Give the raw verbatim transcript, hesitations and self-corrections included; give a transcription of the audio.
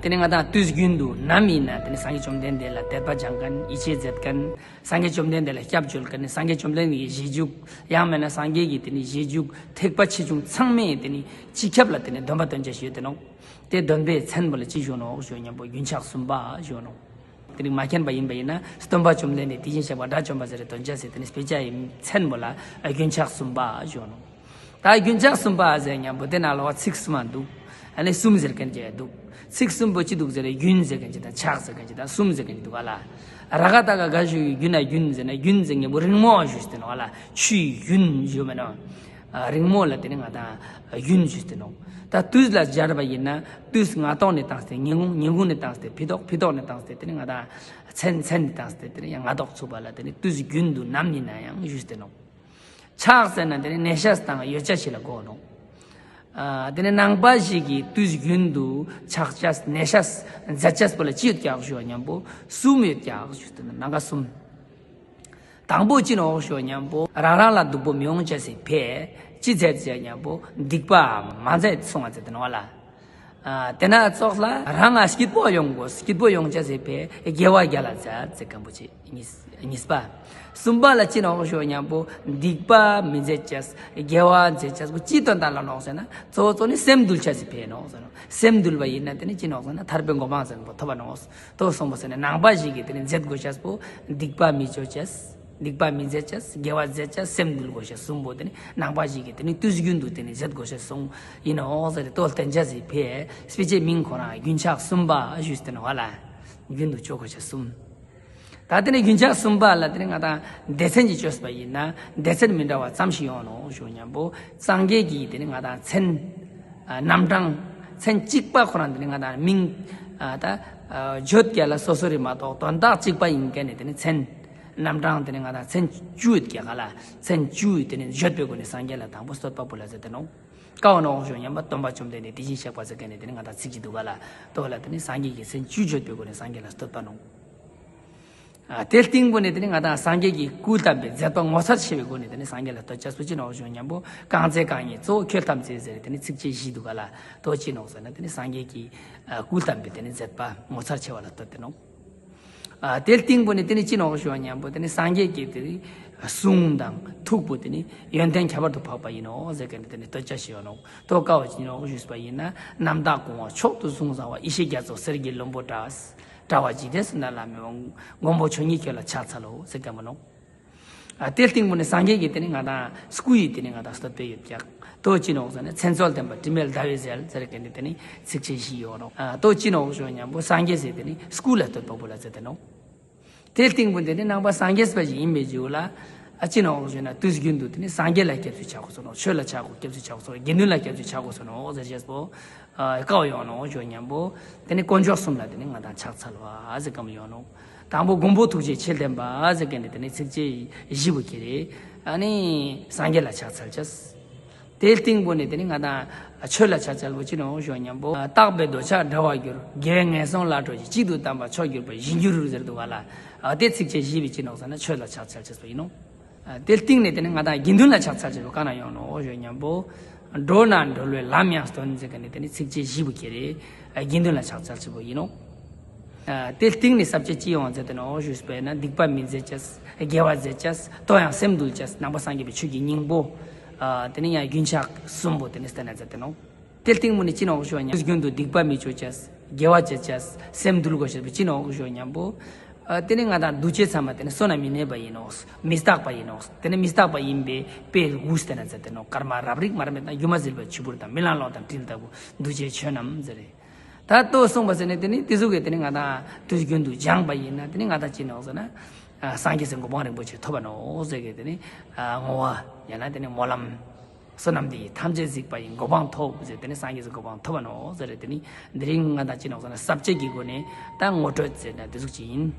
དེ་ནི་ང་དང་དུས་རྒྱུན་དུ་ནམ་ཡིན་ན་དེ་ནི་སངས་རྒྱས་བཅོམ་ལྡན་འདས་ལ་དད་པ་སྦྱང་མཁན། ཡིད་ཆེས་མཛད་མཁན། སངས་རྒྱས་བཅོམ་ལྡན་འདས་ལ་སྐྱབས་བཅོལ་མཁན། སངས་རྒྱས་བཅོམ་ལྡན་འདས་ཀྱི་རྗེས་འཇུག། ཡང་མིན་ན་སངས་རྒྱས་ཀྱི་དེ་ནི་རྗེས་འཇུག་ཐེག་པ་ཆེ་ཆུང་ཚང་མས་དེ་ནི་སྤྱི་ཁྱབ་ལ་དེ་ནི་སྡོམ་པ་སྟོན་བྱ་ཞིག་ཡོད་དེ་ནོག། དེ་སྡོམ་པའི་མཚན་པོ་ལ་ཅི་ཞུ་ནོག་ཞུ་སྙམ་པོ་རྒྱུན་ཆགས་གསུམ་པ་ཞུ་ནོག། དེ་རིང་མ་མཁྱེན་པ་ཡིན་པ་ཡིན་ན་སྟོན་པ་བཅོམ་ལྡན་འདས་དེ་བཞིན་གཤེགས་པ་དགྲ་བཅོམ་པ་ཟེར་དོན་བྱ་ཟེར་དེ་ནི་དཔེ་ཆ་ཡི་མཚན་པོ་ལ་རྒྱུན་ཆགས་གསུམ་པ་ཞུ་ནོག། ད་རྒྱུན་ཆགས་གསུམ་པ་ཟེར་སྙམ་པོ་དེ་ནང་ལོགས་ཚིག་གསུམ་མ་འདུག། ཨ་ནི་གསུམ་ཟེར་མཁན་ཅིག་འདུག། ཚིག་གསུམ་པོ་ཅི་འདུག་ཟེར་ན་རྒྱུན་ཟེར་མཁན་ཅིག་དང་ཆགས་ཟེར་མཁན་ཅིག་དང་གསུམ་ཟེར་མཁན་ཅིག་འདུག་ག་ལ། ར་ག་ཏ་ག་ག་ཞུ་ཡི་རྒྱུན་ན་རྒྱུན་ཟེར་ན་རྒྱུན་ཟེར་སྙམ་པོ་རིང་མོ་ཞུ་ཟེར་ནོག་ག་ལ། ཆུའི་རྒྱུན་ཞུ་མེད་ནོག། ཨ་རིང་མོ་ལ་དེ་ནི་ང་དང་རྒྱུན་ཞུས་ཏེ་ནོག། ད་དུས་ལ་སྦྱར་བ་ཡིན་ན་དུས་སྔ་ཐོག་ནས་བཏང་སྟེ་ཉིན་གུང་། ཉིན་གུང་ནས་བཏང་སྟེ་ཕི་ཐོག། ཕི་ཐོག་ནས་བཏང་སྟེ་དེ་ནི་ང་དང་མཚན། མཚན་ནས་བཏང་སྟེ་དེ་ནི་ཡང་སྔ་ཐོག་ཚུགས་པ་ལ་དེ་ནི་དུས་རྒྱུན་དུ་ནམ་ཡིན་ན་ཡང་ཞུས་ཏེ་ནོག། ཆགས་ཟེར་ན་དེ་ནི་གནས་ཤས་དང་ཡོད་བྱ་ཞིག་ལ་གོ་ནོག། ཨ་དེ་ནི་ནང་པ་ཞིག་གིས་དུས་རྒྱུན་དུ་ཆགས་བྱ་གནས་ཤས་མཛད་བྱ་པོ་ལ་ཅི་ཡོད་ཀྱག་ཞུ་བ་སྙམ་པོ་གསུམ་ཡོད་ཀྱག་ཞུས་ཏེ་ནོག། ནང་པ་གསུམ། དང་པོ་ཅི་ནོག་ཞུ་སྙམ་པོ་རང་རང་ལ་སྡུག་པོ་མི་འོང་བྱ་སའི་ཕིའ་ཅི་མཛད་ཟེར་སྙམ་པོ་སྡིག་པ་མ་མཛད་གསུང་བ་མཛད་དེ་ནོག་ལ། ཨ་དེ་ན་ཙོགས་ལ་རང་ང་སྐྱིད་པོ་ཡོང་དགོས། སྐྱིད་པོ་ཡོང་བྱ་སའི་ཕིའ་དགེ་བ་རྒྱ་ལ་མཛད་ཟེར་མཁན་པོ་ཅིག། གཉིས། གཉིས་པ། གསུམ་པ་ལ་ཅི་ནོག་ཞུ་སྙམ་པོ་སྡིག་པ་མི་མཛད་བྱ། དགེ་བ་མཛད་བྱ་པོ་ཅི་དོན་དག་ལ་ནོག་ཟེར་ན་གཙོ་བོ་གཙོ་ནི་སེམས་འདུལ་བྱ་སའི་ཕིའ་ནོག་ཟེར་ནོག། སེམས་འདུལ་བ་ཡིན་ན་དེ་ནི་ཅི་ནོག་ཟེར་ན་ཐར་པའི་གོ་འཕང་ཟེར་མཁན་པོ་ཐོབ་པ་ནོག། དོ་གསུངས་པ་ཟེར་ནས་ནང་པ་ཞིག་གིས་དེ་ནི་མཛད་དགོས་ཤེས་པོ་སྡིག་པ་མི་བྱ་བྱ། སྡིག་པ་མི་མཛད་བྱ། དགེ་བ་མཛད་བྱ། སེམས་འདུལ་དགོས་ཤེས་གསུམ་པོ་དེ་ནི་ནང་པ་ཞིག་གིས་དེ་ནི་དུས་རྒྱུན་དུ་དེ་ནི་མཛད་དགོས་ཤེས་གསུམ་ཡིན་ནོག་ཟེར་ཏེ་དོ་བསྟན་བྱ་ཟེར་ཕིའ་དཔེ་ཆའི་མིང་ཁོ་རང་རྒྱུན་ཆགས་གསུམ་པ་ཞུས་ཏེ་ནོག་ལ། རྒྱུན་དུ་སྤྱོད་དགོས་ཤེས་གསུམ། ད་དེ་ནི་རྒྱུན་ཆགས་གསུམ་པ་ལ་དེ་ནི་ང་དང་སྡེ་ཚན་གྱིས་བཅོས་པ་ཡིན་ན་སྡེ་ཚན་མི་འདྲ་བ་ཙམ་ཞིག་ཡོང་ནོག་ཞུ་སྙམ་པོ་སངས་རྒྱས་ཀྱི་དེ་ནི་ང་དང་མཚན། ཨ་རྣམ་གྲངས། མཚན་གཅིག་པ་ཁོ་རང་དེ་ནི་ང་དང་མིང་། ཨ་ད་ཨ་བརྗོད་རྒྱ་ལ་སོ་སོ་རེད་མ་གཏོགས་དོན་དག་གཅིག་པ་ཡིན་མཁན་ནི་དེ་ནི་མཚན། རྣམ་གྲངས་དེ་ནི་ང་དང་མཚན་བཅུ་ཡོད་ཀྱག་ག་ལ། མཚན་བཅུ་ཡོད་དེ་ནི་བརྗོད་པའི་སྒོ་ནས་སངས་རྒྱས་ལ་དང་པོ་བསྟོད་པ་པོ་ལ་མཛད་དེ་ནོག། ཀ་བ་ནོག་ཞུ་སྙམ་པ་སྟོན་པ་བཅོམ་ལྡན་འདས་དེ་བཞིན་གཤེགས་པ་ཟེར་མཁན་ནི་དེ་ནི་ང་དང་ཚིག་གཅིག་འདུག་ག་ལ། དོ་ལ་དེ་ནི་སངས་རྒྱས་ཀྱི་མཚན་བཅུ་བརྗོད་པའི་སྒོ་ནས་སངས་རྒྱས་ལ་བསྟོད་པ་ནོག། ཨ་དེ་སྟེང་པོ་ནས་དེ་ནི་ང་དང་སངས་རྒྱས་ཀྱི་སྐུ་བལྟམས་པའི་མཛད་པ་ངོ་མཚར་ཆེ་བའི་སྒོ་ནས་དེ་ནི་སངས་རྒྱས་ལ་བསྟོད་བྱ་སུ་ཅི་ནོག་ཞུ་སྙམ་པོ་རྐང་རྩེ་རྐང་གཉིས་གཙོ་བོ་ཁྱོད་ཐམས་ཅད་ཟེར་དེ་ནི་ཚིགས་བཅད་བཞི་འདུག་ག་ལ། དོ་ཅི་ནོག་ཟེར་ན་དེ་ནི་སངས་རྒྱས་ཀྱི་ཨ་སྐུ་བལྟམས་པའི་དེ་ནི་མཛད་པ་ངོ་མཚར་ཆེ་བ་ལ་བསྟོད་དེ་ནོག། ཨ་དེ་སྟེང་པོ་ནས་དེ་ནི་ཅི་ནོག་ཞུ་བ་སྙམ་པོ་དེ་ནི་སངས་རྒྱས་ཀྱི་དེ་ནི་གསུང་དང་ཐུགས་པོ་དེ་ནི་ཡོན་ཏན་ཁྱད་པར་དུ་འཕགས་པ་ཡིན་ནོག་ཟེར་མཁན་དེ་ནི་བསྟོད་བྱ་ཞིག་ཡོད་ནོག། དོ་ཀ་བ་ཅི་ནོག་ཞུས་པ་ཡིན་ན་རྣམ་དག་སྐུ་དབང་མཆོག་ཏུ་གཟུང་བཟང་བ། ཡེ་ཤེས་རྒྱ་མཚོ་གསེར་གྱི་ལྷུན་པོ་འདྲ། འདྲ་བ་ཇི་སྲིད་ན་ལ་མི་འོང་། མགོན་པོ་མཆོག་ཉིད་ཁྱོད་ལ་ཕྱག་འཚལ་ལོ་ཟེར་མཁན་པོ་ནོག། ཨ་དེ་སྟེང་པོ་ནས་སངས་རྒྱས་ཀྱི་དེ་ནི་ང་དང་སྐུ་ཡི་དེ་ནི་ང་དང་བསྟོད་པ་ཡོད་ཀྱག། དོ་ཅི་ནོག་ཟེར་ན་མཚན་མཆོག་ལྡན་པ་དྲི་མེད་ཟླ་བའི་ཟེར་ཟེར་མཁན་དེ་དེ་ནི་ཚིགས་བཅད་བཞི་ཡོད་ནོག། ཨ་དོ་ཅི་ནོག་ཞུ་སྙམ་པོ་སངས་རྒྱས་ཟེར་དེ་ནི་སྐུ་ལ་བསྟོད་པ་པོ་ལ་ཟེར་དེ་ནོག། དེ་སྟེང་པོ་དེ་ནི་ནང་པ་སངས་རྒྱས་པ་ཞིག་ཡིན་པའི་རྒྱུ་ལ། ཨ་ཅི་ནོག་ཞུ་ན་དུས་རྒྱུན་དུ་དེ་ནི་སངས་རྒྱས་ལ་སྐྱབས་སུ་ཆ་དགོས་སོ་ནོག། ཆོས་ལ་ཆ་དགོས། སྐྱབས་སུ་ཆ་དགོས་སོ་ནོག། དགེ་འདུན་ལ་སྐྱབས་སུ་ཆ་དགོས་སོ་ནོག་ཟེར་བྱས་པོ། ཨ་ཀ་བ་ཡོང་ནོག་ཞུ་སྙམ་པོ། དེ་ནི་དཀོན་མཆོག་གསུམ་ལ་དེ་ནི་ང་དང་ཕྱག་འཚལ་བ་ཟེར་མཁན་པོ་ཡོང་ནོག། དང་པོ་མགོན་པོ་ཐུགས་རྗེ་ཆེ་ལྡན་པ་ཟེར་མཁན་དེ་དེ་ནི་ཚིགས་བཅད་བཞི་པོ་ཁྱེར་རེ། ཨ་ནི་སངས་རྒྱས་ལ་ཕྱག་འཚལ་བྱས། དེའི་སྟེང་པོ་ནས་དེ་ནི་ང་དང་ཆོས་ལ་ཕྱག་འཚལ་བ་ཅི་ནོག་ཞུ་སྙམ་པོ། རྟག་པའི་འདོད་ཆགས་བྲལ་བར་འགྱུར། དགེ་བས་ངན་སོང་ལས་གྲོལ་ཞིང་། གཅིག་ཏུ་བསྡམས་པས་མཆོག་གྱུར་པ། ཞིང་རྒྱུར་ཟེར་འདུག་ག་ལ། ཨ་དེ་ཚིགས་བཅད་བཞི་པོ་ཅི་ནོག་ཟེར་ན་ཆོས་ལ་ཕྱག་འཚལ་བྱས་པ་ཡིན་ནོག། ཨ་དེ་སྟེང་ནས་དེ་ནི་ང་དང་དགེ་འདུན་ལ་ཕྱག་འཚལ་བྱས་པ་ག་ན་ཡོང་ནོག་ཞུ་སྙམ་པོ། འགྲོ་ན་གྲོལ་བའི་ལམ་ཡང་སྟོན་ཟེར་མཁན་དེ་ནི་ཚིགས་བཅད་བཞི་པོ་ཁྱེར་རེ། ཨ་དགེ་འདུན་ལ་ཕྱག་འཚལ་བྱས་པ་ཡིན་ནོག། ཨ་དེ་སྟེང་ནས་ས་བཅད་ཅི་ཡོང་ཟེར་དེ་ནོག་ཞུས་པས་ན་སྡིག་པ་མི་མཛད་བྱས། དགེ་བ་མཛད་བྱས། དོ་ཡང་སེམས་འདུལ་བྱས། ནང་པ་སངས་རྒྱས་པའི་ཆོས་ཀྱི་སྙིང་པོ། ཨ་དེ་ནི་ཡང་རྒྱུན་ཆགས་གསུམ་པོ་དེ་ནི་བསྟན་ན་མཛད་དེ་ནོག། དེ་སྟེང་པོ་ནི་ཅི་ནོག་ཞུ་བ་ཡིན་ན་དུས་རྒྱུན་དུ་སྡིག་པ་མི་བྱ་བྱས། དགེ་བ་བྱ་བྱས། སེམས་འདུལ་དགོས་ཤེས་པོ་ཅི་ནོག་ཞུ་བ་སྙམ་པོ། ཨ་དེ་ནི་ང་དང་འདུ་བྱེད་ཚང་མ་དེ་ནི་བསོད་ནམས་མི་གནས་པ་ཡིན་ནོག། མི་རྟག་པ་ཡིན་ནོག། དེ་ནི་མི་རྟག་པ་ཡིན་པའི་དཔེ་དགུ་བསྟན་ན་མཛད་དེ་ནོག། སྐར་མ་རབ་རིབ་མར་མེ་དང་། སྒྱུ་མ་ཟིལ་པའི་ཆུ་བུར་དང་། རྨི་ལམ་གློག་དང་ཏིལ་ལྟ་བུ། འདུ་བྱེད་ཆོས་རྣམས་ཟེར་རེ། ད་ལྟོས་གསུངས་པ་ཟེར་ནས་དེ་ནི་དེ་ཟུག་གི་དེ་ནི་ང་དང་དུས་རྒྱུན་དུ་སྦྱངས་པ་ཡིན་ན་དེ་ནི་ང་དང་ཅི་ནོག་ཟེར་ན། ཨ་སངས་རྒྱས་སི་གོ་འཕང་རིན་པོ་ཆེ་ཐོབ་པ་ནོག་ཟེར་གི་དེ་ནི་ཨ་བསྔོ་བ་ཡང་ན་དེ་ནི་སྨོན་ལམ། བསོད་ནམས་འདི་ཡིས་ཐམས་ཅད་གཟིགས་པ་ཡི། གོ་འཕང་ཐོབ་ཟེར་དེ་ནི་སངས་རྒྱས་སི་གོ་འཕང་ཐོབ་པ་ནོག་ཟེར་རེ། དེ་ནི་དེ་རིང་ང་དང་ཅི་ནོག་ཟེར་ན་ས་བཅད་ཀྱི་སྒོ་ནས་ད་ངོ་སྤྲོད་ཟེར་ན་དེ་ཟུག་ཅིག་ཡིན།